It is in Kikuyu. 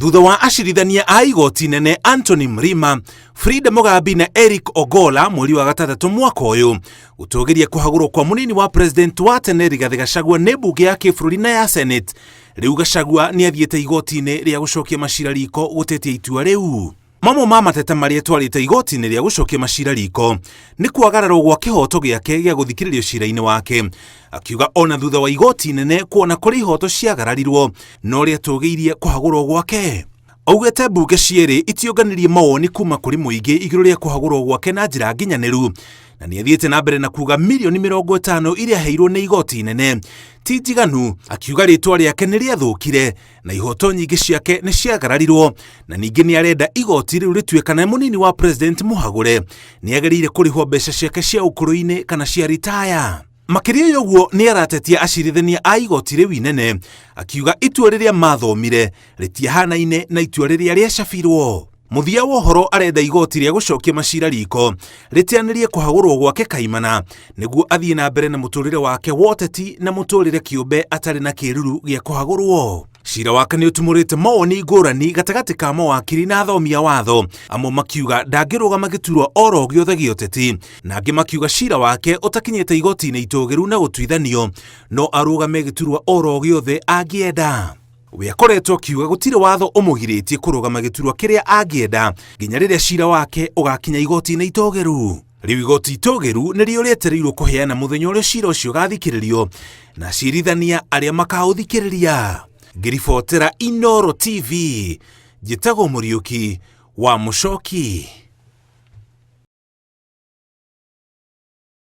Thutha wa acirithania a igoti nene Anthony Mrima, Frida Mugambi na Eric Ogola mweri wa gatandatũ mwaka ũyũ gũtũgĩria kũhagũrwo kwa mũnini wa president wa tene Rigathĩ Gachagua nĩ mbunge ya kĩbũrũri na ya Senate. Rĩu Gachagua nĩ athiĩte igoti-inĩ rĩa gũcokia macira riko gũtetia itua rĩu. Mamwe ma mateta marĩa twarĩte igoti-inĩ rĩa gũcokia macira riko nĩ kwagararwo gwa kĩhoto gĩake gĩa gũthikĩrĩrio cira-inĩ wake. Akiuga ona thutha wa igoti inene kuona kũrĩ ihoto ciagararirwo no rĩatũgĩirie kũhagũrwo gwake. Augĩte mbunge cierĩ itiũnganirie mawoni kuma kũrĩ mũingĩ igũrũ rĩa kũhagũrwo gwake na njĩra nginyanĩru, na nĩ athiĩte na mbere na kuga mirioni 50 iria aheirwo nĩ igoti inene ti njiganu. Akiuga rĩtwa rĩake nĩ rĩathũkire na ihoto nyingĩ ciake nĩ ciagararirwo, na ningĩ nĩ arenda igoti rĩu rĩtue kana mũnini wa president mũhagũre nĩ agĩrĩire kũrĩhwo mbeca ciake cia ũkũrũ-inĩ kana cia ritaya. Makĩria ya ũguo nĩ aratetia acirithania a igoti rĩu inene, akiuga itua rĩrĩa mathomire rĩtiahanaine na itua rĩrĩa rĩacabirwo. Mũthia wa ũhoro arenda igoti rĩa gũcokia macira riko rĩteanĩrie kũhagũrwo gwake kaimana nĩguo athiĩ na mbere na mũtũrĩre wake wa ũteti na mũtũrĩre kĩũmbe atarĩ na kĩruru gĩa kũhagũrwo. Cira wake nĩ ũtumũrĩte mawoni ngũrani gatagatĩ ka mawakiri na athomi a watho, amwe makiuga ndangĩrũgama gĩturwa oro gĩothe gĩa ũteti, na angĩ makiuga cira wake ũtakinyĩte igoti-inĩ itũgĩru na gũtuithanio no arũgame gĩturwa oro gĩothe angĩenda. We akoretwo akiuga gũtirĩ watho ũmũgirĩtie kũrũgama gĩturwa kĩrĩa angĩenda nginya rĩrĩa cira wake ũgakinya igoti-inĩ itũgĩru. Rĩu igoti itũgĩru nĩrĩo rĩetereirwo kũheana mũthenya ũrĩa cira ũcio ũgathikĩrĩrio na acirithania arĩa makaũthikĩrĩria. Ngĩribotera Inooro TV, njĩtagwo Mũriũki wa Mũcoki.